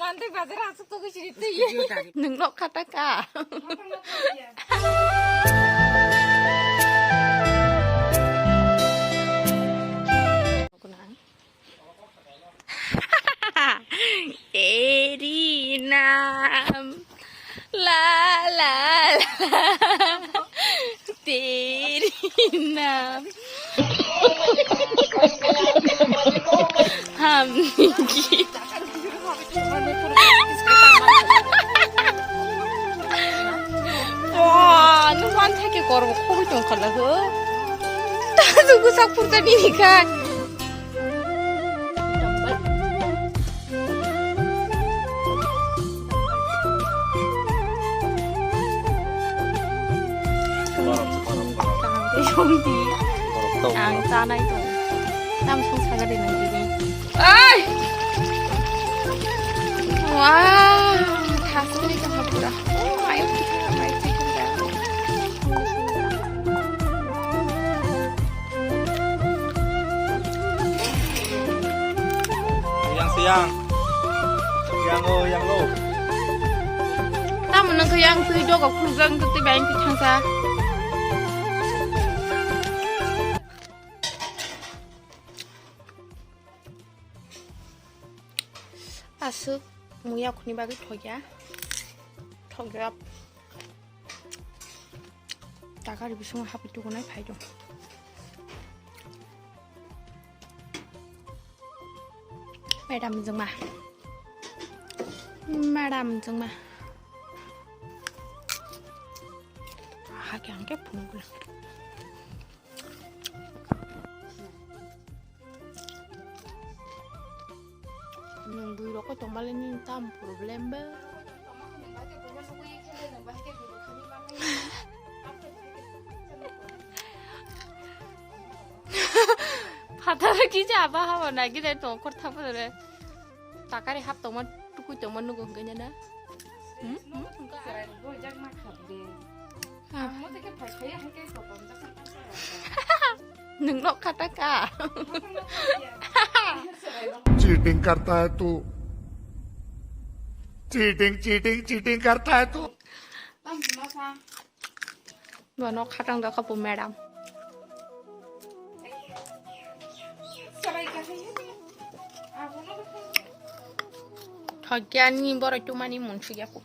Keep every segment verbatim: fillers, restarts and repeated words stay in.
Mantwi bazar aswk togwi siri twi. Nung nok khata ka. तेरी नाम ला ला ला तेरी नाम हम Wah, nung wan thake kormo khogwi tong khala ho. Tasu gusak purta nini kha. Ang chanai tong. Tam song saga de nang dini. Ai! Wah, thasni ka hapura. Oh, ayo kita mai chicken da. Yang siang. Yang lo, yang lo. Tamo nang yang tui dogo khujang tui bang tui thangsa. Aswk muya khuni bagwi thokya. Thokya. Takari bisingo hapwi tukunai phai do. Madam jongma. Madam jongma. Hakhe hangke phunukla. Nung bui rok koi tongmale nini tam problem ba? Phataro kisa aba habo na gidai tong kor thabo re. Takari hap tongma tukui tongma nugo hwnkhe na? Hmm? Hmm? Ah. Nung nok khata ka. Cheating करता है तू, cheating, cheating, cheating करता है तू। Bo nok khatang da khapu madam. Thokya ni borok tumani mun sugya ku.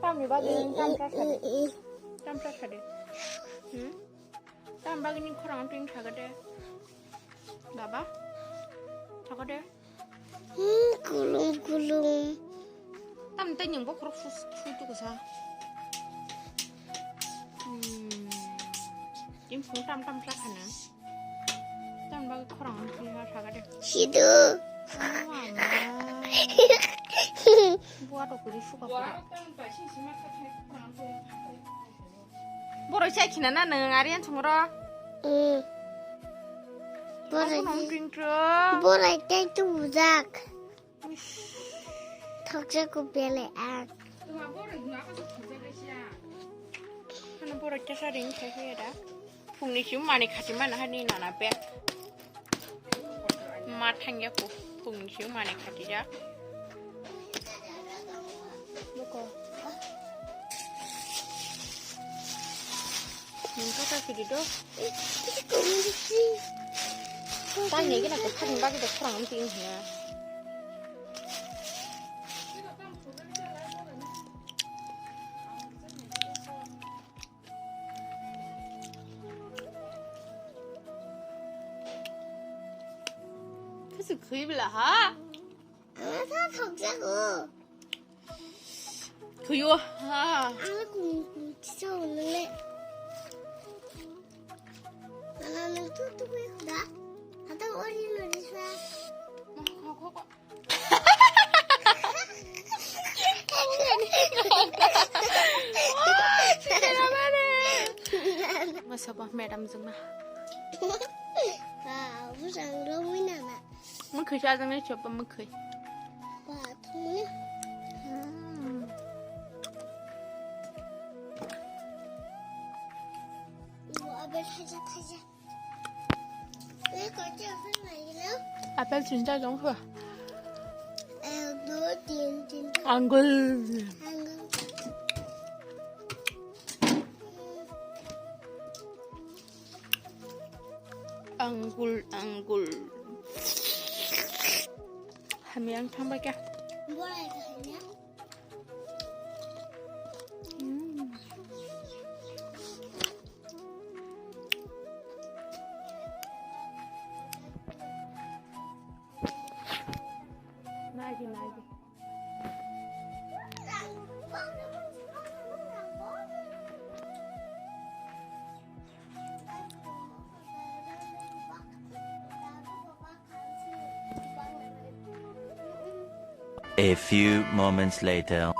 Tamni bagwi nini tamsa sadi. Tamsa sadi. Hmm? Tam bagwi nini khorang twi thagade. Baba. Thagade. Hmm, kulung, kulung. Tam tei nung bokhorok su, su tu kasa. Hmm. Im phung tam tam kla khana. Tam bagwi khorang twi ha thagade. Sidu. Oh, ama. Buat okuri suka pura. Borok chai khina na nung arian songro? Mm. Borok. Ang kuno tring tro. Borok chai tu bujak. Ish. Thokjak ko bele ang. Hano borok chasa ring khai khai da. Phungni si mani khati mana hani nana bag. Ma thangya ko phungni si mani khati ja. Boko. Nung kata sidi do. Tang ni gina ko khani bagi do khorang am ting hina. Kasi khui bela ha? Ama sa thok jago. Thuyo. Ha. Ang kung kung chicha unle. Nana nang tu tu kwe khuda. Ata ori no disa. Masa bah madam jengna. Wow, busang lo mui nana. Mukhui sa jang nai chop mukhui. Ba, thumuni. Hmm. Apple tinta dong kha. Angul. Angul, angul. Hamya ang thang bai kha. Hmm. Nagi, nagi. A few moments later.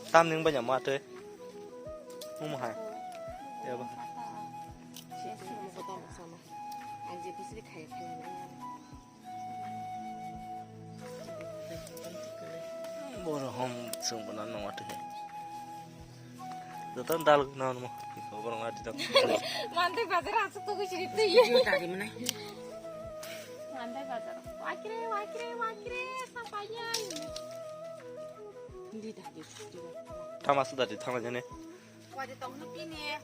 Tam ning banya ma tei. Mung hai. Ya ba. Boro hom sung bana nong ate. Joto dal na mo. Boro ngati dok. Mantai bazar asuk to kuchiri tei. Video tadi mana? Mantai bazar. Wakire, wakire, wakire, sapanya. Hindi tadi. Tama sudah di tama jane. Wadi tong no pini.